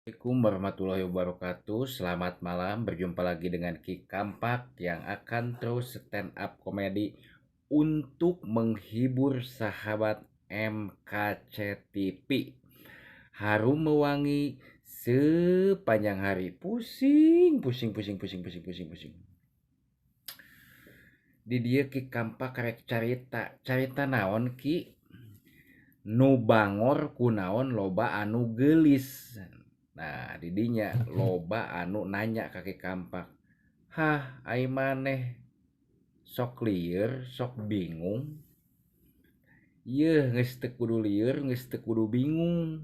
Assalamualaikum warahmatullahi wabarakatuh. Selamat malam, berjumpa lagi dengan Ki Kampak yang akan terus stand up komedi untuk menghibur sahabat MKC TV. Harum mewangi sepanjang hari. Pusing, pusing, pusing, pusing, pusing, pusing, pusing. Di dieu Ki Kampak rek carita. Carita naon Ki? Nu bangor kunaon loba anu geulis. Nah, didinya loba anu nanya ka Ki Kampak. Hah, ai maneh sok lieur, sok bingung. Yeuh, geus teu kudu lieur, geus teu kudu bingung.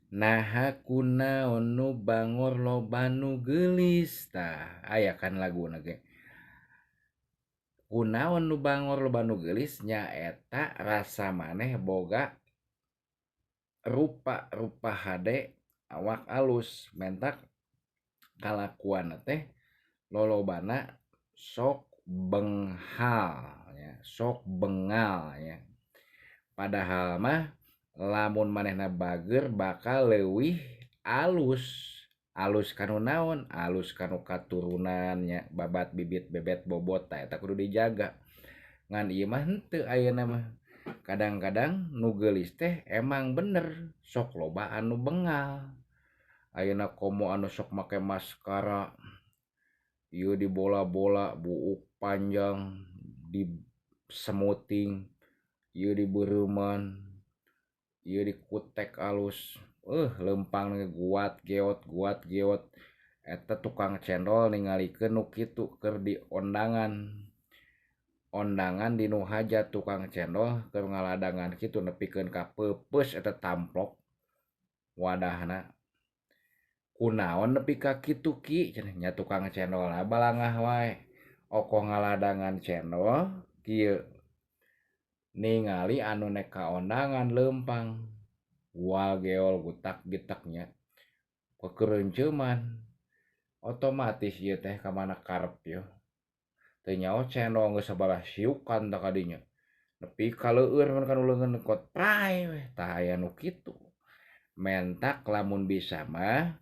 Naha kunaon nu bangor loba nu geulis. Tah, aya kan laguna ge. Kunaon nu bangor loba nu geulis nyaeta rasa maneh boga rupa-rupa hade awak alus mentak kalakuan teh lolobana sok benghal ya, sok bengal ya. Padahal mah lamun manehna bager bakal leuwih alus. Alus kanu naon? Alus kanu katurunan nya, babat bibit bebet bobot tah eta kudu dijaga. Ngan ieu mah henteu ayeuna mah. Kadang-kadang nu geulis teh emang bener sok loba anu bengal. Ayeuna komo anu sok make maskara, ieu di bola-bola buuk panjang di semuting, ieu di beureuman, ieu dikutek alus. Leumpang guat geot guat geot. Eta tukang cendol ningalikeun nu kitu keur di ondangan. Ondangan di nu hajat tukang cendol keur ngaladangan kitu nepikeun ka peupeus eta tamplok wadahna. Kunaon nepi ka kitu Ki? Cenah nya tukang cendolna balangah wae. Okoh ngaladangan cendol kieu ningali anu nek ka ondangan leumpang. Wal geol gutak gitaknya kekereunceman otomatis ieu teh ka mana karep yeuh. Teu nyaho cendol geus sabaraha siukan tah kadinya nepi ka leueur mun kanu leungeun kot pray weh. Tah aya nu kitu. Mentak lamun bisa mah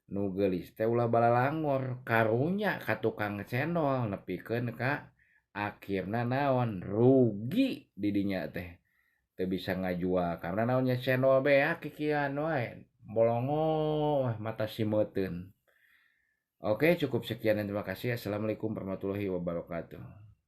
nu geulis teh ulah balalangor karunya ka tukang cendol nepikeun ka akhirna naon rugi di dinya teh. Teu bisa ngajual karena naonnya cendol beak kikian wae bolongo wah mata simeuteun. Oke, cukup sekian dan terima kasih. Assalamualaikum warahmatullahi wabarakatuh.